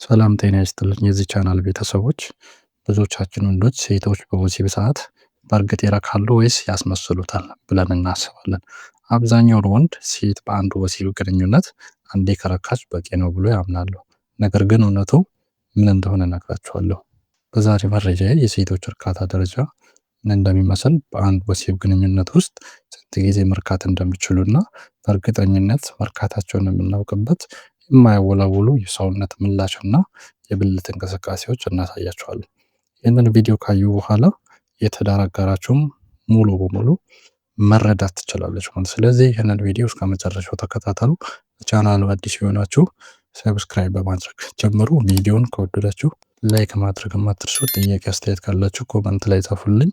ሰላም ጤና ይስጥልኝ የዚህ ቻናል ቤተሰቦች። ብዙዎቻችን ወንዶች ሴቶች በወሲብ ሰዓት በእርግጥ ይረካሉ ወይስ ያስመስሉታል ብለን እናስባለን። አብዛኛውን ወንድ ሴት በአንድ ወሲብ ግንኙነት አንዴ ከረካች በቂ ነው ብሎ ያምናሉ። ነገር ግን እውነቱ ምን እንደሆነ እነግራችኋለሁ። በዛሬ መረጃ የሴቶች እርካታ ደረጃ ምን እንደሚመስል፣ በአንድ ወሲብ ግንኙነት ውስጥ ስንት ጊዜ መርካት እንደሚችሉና በእርግጠኝነት መርካታቸውን የምናውቅበት የማያወላውሉ የሰውነት ምላሽና የብልት እንቅስቃሴዎች እናሳያቸዋለን። ይህንን ቪዲዮ ካዩ በኋላ የትዳር አጋራችሁም ሙሉ በሙሉ መረዳት ትችላለች ማለት። ስለዚህ ይህንን ቪዲዮ እስከ መጨረሻው ተከታተሉ። ቻናሉ አዲስ የሆናችሁ subscribe በማድረግ ጀምሩ። ቪዲዮን ከወደዳችሁ like ማድረግ አትርሱ። ጥያቄ አስተያየት ካላችሁ comment ላይ ጻፉልኝ።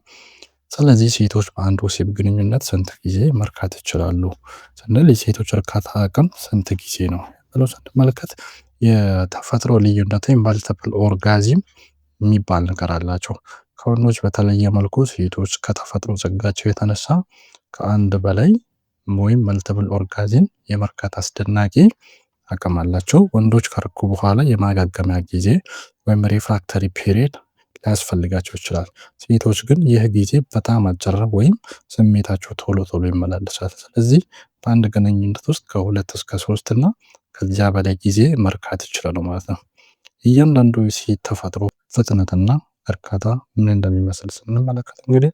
ስለዚህ ሴቶች በአንድ ወሲብ ግንኙነት ስንት ጊዜ መርካት ይችላሉ ስንል፣ የሴቶች እርካታ አቅም ስንት ጊዜ ነው ብለው ስንመለከት፣ የተፈጥሮ ልዩነት ወይም multiple orgasm የሚባል ነገር አላቸው። ከወንዶች በተለየ መልኩ ሴቶች ከተፈጥሮ ጸጋቸው የተነሳ ከአንድ በላይ ወይም multiple orgasm የመርካት አስደናቂ አቅም አላቸው። ወንዶች ከረኩ በኋላ የማገገሚያ ጊዜ ወይም refractory period ሊያስፈልጋቸው ይችላል። ሴቶች ግን ይህ ጊዜ በጣም አጭር ወይም ስሜታቸው ቶሎ ቶሎ ይመላለሳል። ስለዚህ በአንድ ግንኙነት ውስጥ ከሁለት እስከ ሶስት እና ከዚያ በላይ ጊዜ መርካት ይችላሉ ማለት ነው። እያንዳንዱ ሴት ተፈጥሮ ፍጥነትና እርካታ ምን እንደሚመስል ስንመለከት፣ እንግዲህ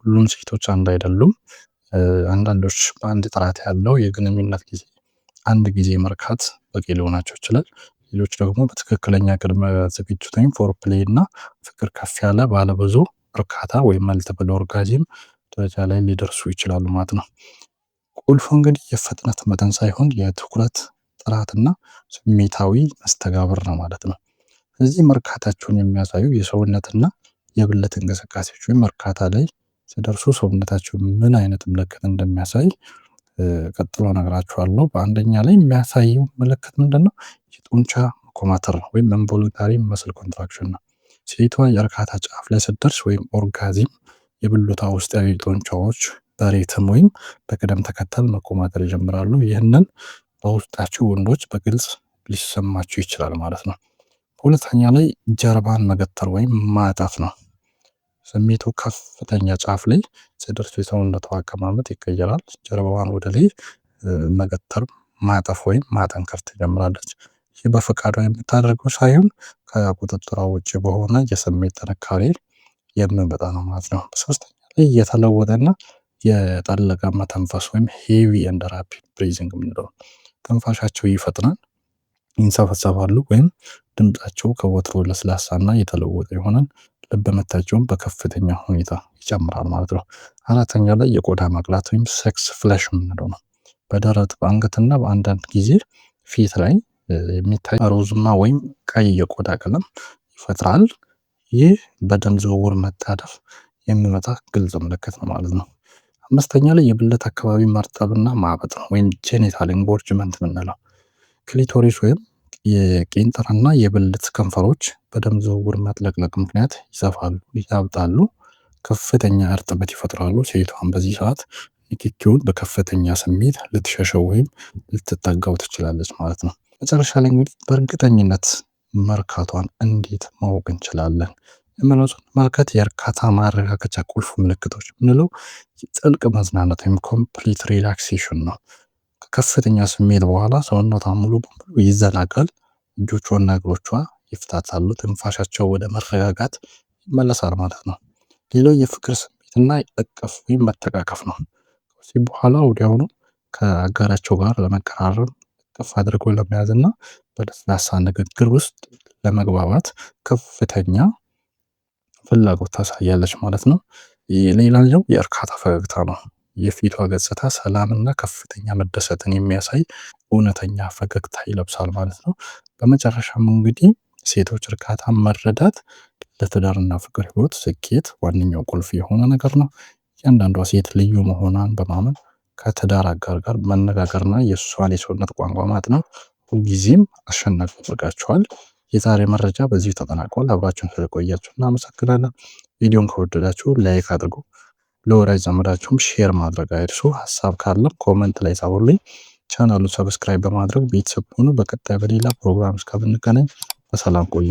ሁሉም ሴቶች አንድ አይደሉም። አንዳንዶች በአንድ ጥራት ያለው የግንኙነት ጊዜ አንድ ጊዜ መርካት በቂ ሊሆናቸው ይችላል። ሌሎች ደግሞ በትክክለኛ ቅድመ ዝግጅት ወይም foreplay እና ፍቅር ከፍ ያለ ባለብዙ እርካታ ወይም multiple orgasm ደረጃ ላይ ሊደርሱ ይችላሉ ማለት ነው። ቁልፉ እንግዲህ የፍጥነት መጠን ሳይሆን የትኩረት ጥራትና ስሜታዊ መስተጋብር ነው ማለት ነው። እዚህ መርካታቸውን የሚያሳዩ የሰውነትና የብልት እንቅስቃሴዎች ወይም እርካታ ላይ ሲደርሱ ሰውነታቸው ምን አይነት ምልክት እንደሚያሳይ ቀጥሎ እነግራችኋለሁ። በአንደኛ ላይ የሚያሳየው ምልክት ምንድነው? የጡንቻ መኮማተር ነው ወይም involuntary muscle contraction ነው። ሴቷ የእርካታ ጫፍ ላይ ስትደርስ ወይም orgasm የብልቷ ውስጣዊ ጡንቻዎች በ rhythm ወይም በቅደም ተከተል መኮማተር ይጀምራሉ። ይህንን በውስጣቸው ወንዶች በግልጽ ሊሰማቸው ይችላል ማለት ነው። ሁለተኛ ላይ ጀርባን መገተር ወይም ማጠፍ ነው። ስሜቱ ከፍተኛ ጫፍ ላይ ሲደርስ የሰውነቷ አቀማመጥ ይቀየራል። ጀርባዋን ወደ ላይ መገተር፣ ማጠፍ ወይም ማጠንከር ትጀምራለች። ይህ በፈቃዷ የምታደርገው ሳይሆን ከቁጥጥሯ ውጭ በሆነ የስሜት ጥንካሬ የሚመጣ ነው ማለት ነው። በሶስተኛ ላይ የተለወጠና የጠለቀ መተንፈስ ወይም heavy and rapid breathing የምንለው፣ ትንፋሻቸው ይፈጥናል፣ ይንሰፈሰፋሉ ወይም ድምፃቸው ከወትሮ ለስላሳና የተለወጠ ይሆናል። ልብ ምታቸውም በከፍተኛ ሁኔታ ይጨምራል ማለት ነው። አራተኛ ላይ የቆዳ መቅላት ወይም sex flush የምንለው ነው። በደረት፣ በአንገትና በአንዳንድ ጊዜ ፊት ላይ የሚታይ ሮዝማ ወይም ቀይ የቆዳ ቀለም ይፈጥራል። ይህ በደም ዝውውር መጣደፍ የሚመጣ ግልጽ ምልክት ነው ማለት ነው። አምስተኛ ላይ የብልት አካባቢ መርጠብና ማበጥ ነው ወይም genital engorgement የምንለው። Clitoris ወይም የቄንጥርና የብልት ከንፈሮች በደም ዝውውር መጥለቅለቅ ምክንያት ይሰፋሉ፣ ያብጣሉ፣ ከፍተኛ እርጥበት ይፈጥራሉ። ሴቷን በዚህ ሰዓት ንክኪውን በከፍተኛ ስሜት ልትሸሸው ወይም ልትጠጋው ትችላለች ማለት ነው። መጨረሻ ላይ እንግዲህ በእርግጠኝነት መርካቷን እንዴት ማወቅ እንችላለን? የምንለው ስንመለከት፣ የእርካታ ማረጋገጫ ቁልፍ ምልክቶች የምንለው ጥልቅ መዝናናት ወይም complete relaxation ነው። ከከፍተኛ ስሜት በኋላ ሰውነቷ ሙሉ በሙሉ ይዘናጋል። እጆቿና እግሮቿ ይፍታታሉ፣ ትንፋሻቸው ወደ መረጋጋት ይመለሳል ማለት ነው። ሌላው የፍቅር ስሜትና እቅፍ ወይም መተቃቀፍ ነው። ከዚህ በኋላ ወዲያውኑ ከአጋራቸው ጋር ለመቀራረብ፣ እቅፍ አድርጎ ለመያዝ እና በለስላሳ ንግግር ውስጥ ለመግባባት ከፍተኛ ፍላጎት ታሳያለች ማለት ነው። ሌላኛው የእርካታ ፈገግታ ነው። የፊቷ ገጽታ ሰላምና ከፍተኛ መደሰትን የሚያሳይ እውነተኛ ፈገግታ ይለብሳል ማለት ነው። በመጨረሻም እንግዲህ ሴቶች እርካታ መረዳት ለትዳርና ፍቅር ህይወት ስኬት ዋነኛው ቁልፍ የሆነ ነገር ነው። እያንዳንዷ ሴት ልዩ መሆኗን በማመን ከትዳር አጋር ጋር መነጋገርና የእሷን የሰውነት ቋንቋ ማጥናት ሁልጊዜም አሸናፊ ያደርጋችኋል። የዛሬ መረጃ በዚሁ ተጠናቋል። አብራችሁን ስለቆያችሁ እናመሰግናለን። ቪዲዮን ከወደዳችሁ like አድርጉ። ለወዳጅ ዘመዳችሁም share ማድረግ አይርሱ። ሀሳብ ካለም comment ላይ ጻፉልኝ። ቻናሉን subscribe በማድረግ ቤተሰብ ሁኑ። በቀጣይ በሌላ ፕሮግራም እስከምንገናኝ በሰላም። በሰላም ቆዩ።